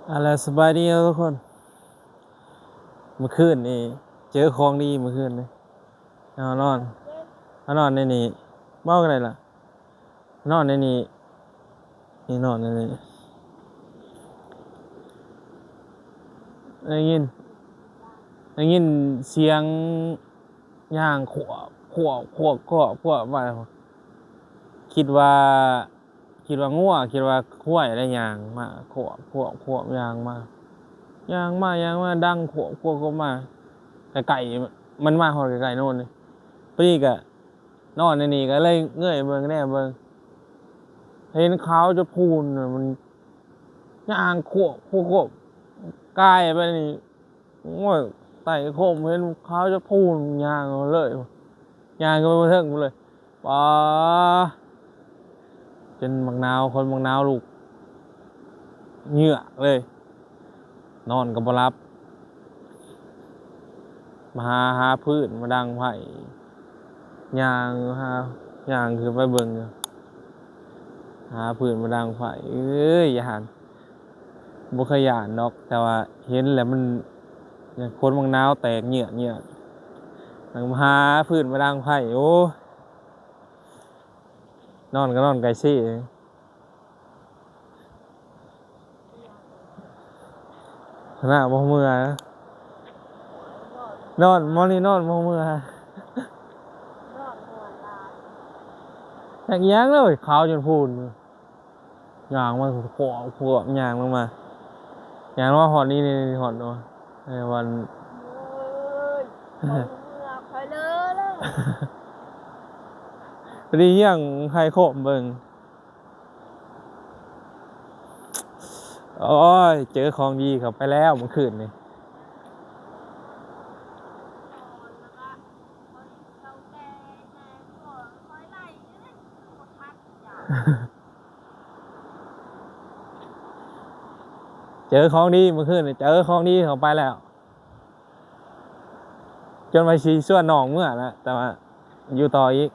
ເອົາລະ ສະບາຍດີເນາະທຸກຄົນ. ມື້ຄືນນີ້ເຈີຂອງດີ ມື້ຄືນນີ້ເຮົານອນ ເຮົານອນໃນນີ້ ເວົ້າກັນໄດ້ລະ ນອນໃນນີ້ ນີ້ນອນໃນນີ້ ໄດ້ຍິນ ໄດ້ຍິນສຽງຍ່າງຂວບ ຂວບ ຂວບ ຂວບ ຂວບມາ ຄິດວ່າ ຄິດວ່າງົວ ຄິດວ່າຄວາຍ ແລ້ວຍ່າງມາຂວບ ຂວບ ຂວບ ຍ່າງມາ ຍ່າງມາ ຍ່າງມາ ດັງຂວບ ຂວບ ຂວບມາ ໃກ້ໆ ມັນມາຮອດໃກ້ໆໂນນເລີຍ. ພໍດີກະນອນໃນນີ້ ກະເລີຍເງີຍເບິ່ງ ແນມເບິ່ງ ເຫັນຂາວຈະພູນ ມັນຍ່າງຂວບ ຂວບ ຂວບ ກາຍໄປນີ້ ໂອ້ຍ ໄຕ່ໂຄມ ເຫັນຂາວຈະພູນ ຍ່າງເລີຍ ຍ່າງຂຶ້ນໄປເທິງພຸ້ນເລີຍ. ປາ ຈົນບັກນາວ ຄົນບັກນາວລຸກເຫຍື້ອກເລີຍ ນອນກໍບໍ່ຫຼັບ ມາຫາ ຫາຟືນມາດັງໄຟ ຍ່າງຫາ ຍ່າງຂຶ້ນໄປເບິ່ງ ຫາຟືນມາດັງໄຟ. ເອີຍ ຢ້ານ ບໍ່ເຄີຍຢ້ານດອກ ແຕ່ວ່າເຫັນແລ້ວມັນ ຄົນບັກນາວແຕກເຫຍື້ອກໆ ແລ້ວມາຫາຟືນມາດັງໄຟ. ໂອ້ ນອນກໍນອນໄກ່ເຊ ຂະໜາດບໍ່ເມື່ອນອນ ມື້ນີ້ນອນບໍ່ເມື່ອ ນອນມ່ວນຫຼາຍ ຈັກອີ່ຫຍັງເລີຍ ຂາວຈົນພູນ ຍ່າງມາ ຂວບ ຂວບ ຍ່າງລົງມາ ຍ່າງມາຮອດນີ້ ນີ້ ຮອດ ເອີ ວັນ ເອີຍ ບໍ່ເມື່ອ ຂ້ອຍເລີຍ ພໍດີຍ່າງໄຂ່ໂຄມເບິ່ງ. ໂອ້ຍ ເຈີຂອງດີເຂົ້າໄປແລ້ວມື້ຄືນນີ້ ເຈີຂອງດີມື້ຄືນນີ້ ເຈີຂອງດີເຂົ້າໄປແລ້ວ. ຈົນວ່າຊິຊວນນ້ອງເມືອແຫຼະ ແຕ່ວ່າຢູ່ຕໍ່ອີກ